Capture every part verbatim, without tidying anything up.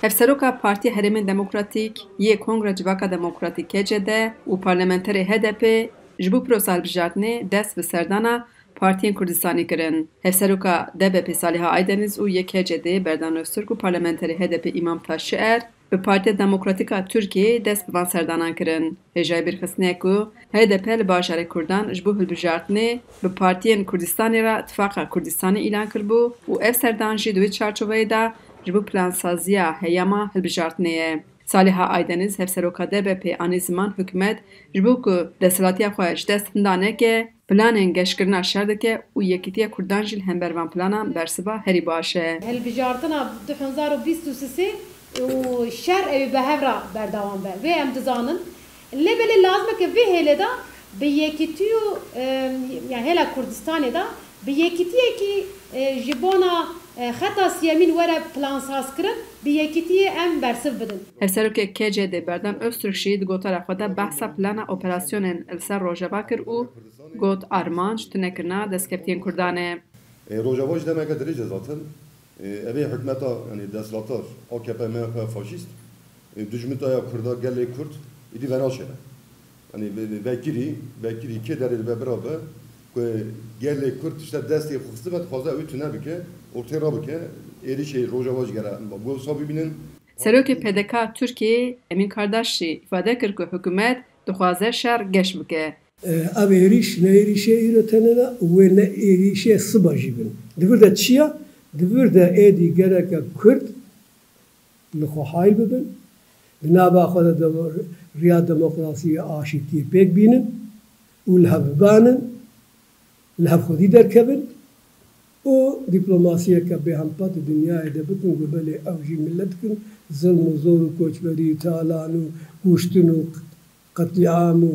Hevseroka Partiya Herêmên Demokratîk yê Kongra Civaka Demokratîk, K C D, û parlamenterê H D P ji bo prosa hilbijartinê dest bi serdana partiyên Kurdistanê kirin. Hevseroka D B P Saliha Aydeniz û yê K C D Berdan Öztürk û parlamenterê H D P Îmam Taşçıer bi Partiya Demokratîk a Tirkiyeyê dest bi van serdanan kirin. Hêjayî bîrxistinê ye ku H D P li bajarê Kurdan ji bo hilbijartinê bi partiyên Kurdistanê re Tifaqa Kurdistanê îlan kiribû û ev serdan jî di wê çarçoveyê de ji bo plansaziya heyama hilbijartinê ye. Saliha Aydeniz, hevseroka D B P, anî ziman hikûmet ji bo ku desthilatiya xwe ji dest hinda neke, planên geşkirina şer dike û yekîtiya Kurdan jî li hember van planan bersiva herî baş e. Hilbijartina du hezar û bîst û sê û şer ew ê bi hev re berdewam be. Vê em dizanin. Lê belê lazim e ke vê hêlê de bi yekîtî û, e, yani hêla Kurdistanê de bi yekîtiyekî, e, ji bona, e, xeta siyemîn were plansazkirin, bi yekîtiyê em bersiv bidin. Hevserokê K C D Berdan Öztürk jî di gotara xwe de behsa plana operasyonên li ser Rojava kir û got, armanc tunekirina destkeftiyên Kurdan e. E, Rojava jî demeke dirêj e zaten. E, ev ê hikûmeta, yani desthilatdar, A K P M H P faşîst, e, dijmîta ya Kurda, gelê Kurd, êdî venaşêne. Yani ve-, ve-, vekirî, vekirî kê derê dibe bira be, ku gelê Kurd işte destê xwe xistibe, dixwaze ew tune bike, ortê rabike, êrişê Rojava jî gere em wisa bibînin. Serokê P D K Tirkiyeyê Emîn Kardaş jî îfade kir ku hikûmet dixwaze şer geş bike. Ev êrîş ne êrîşê îro tenê ne, wê ne êrîşê siba jî bin. Di vir de çi ya? Di vir de êdî gereke Kurd li xwe hayl bibin, di nava xwe de demo-, riya demokrasiyê, aşîtiyê pêk bînin û li hev bibanin, li hev xwedî derkevin û dîplomasiyeke bêhempa di dinyayê de bikin ku belê ew jî milet dikin, zilm û zor û koçberî, talan û kuştin û qetlîam û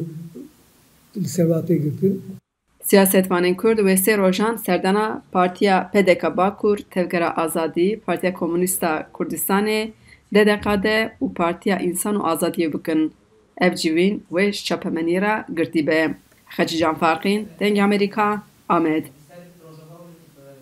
li ser wa tê girtin. Siyasetvanên Kurd wê sê rojan serdana Partiya P D K Bakur, Tevgera Azadî, Partiya Komûnîst a Kurdistanê, D D K D û Partiya Însan û Azadiyê bikin. Ev civîn wê ji çapemeniyê re girtî be. Xecîcan Farqîn, Dengê Amerîka, Amed.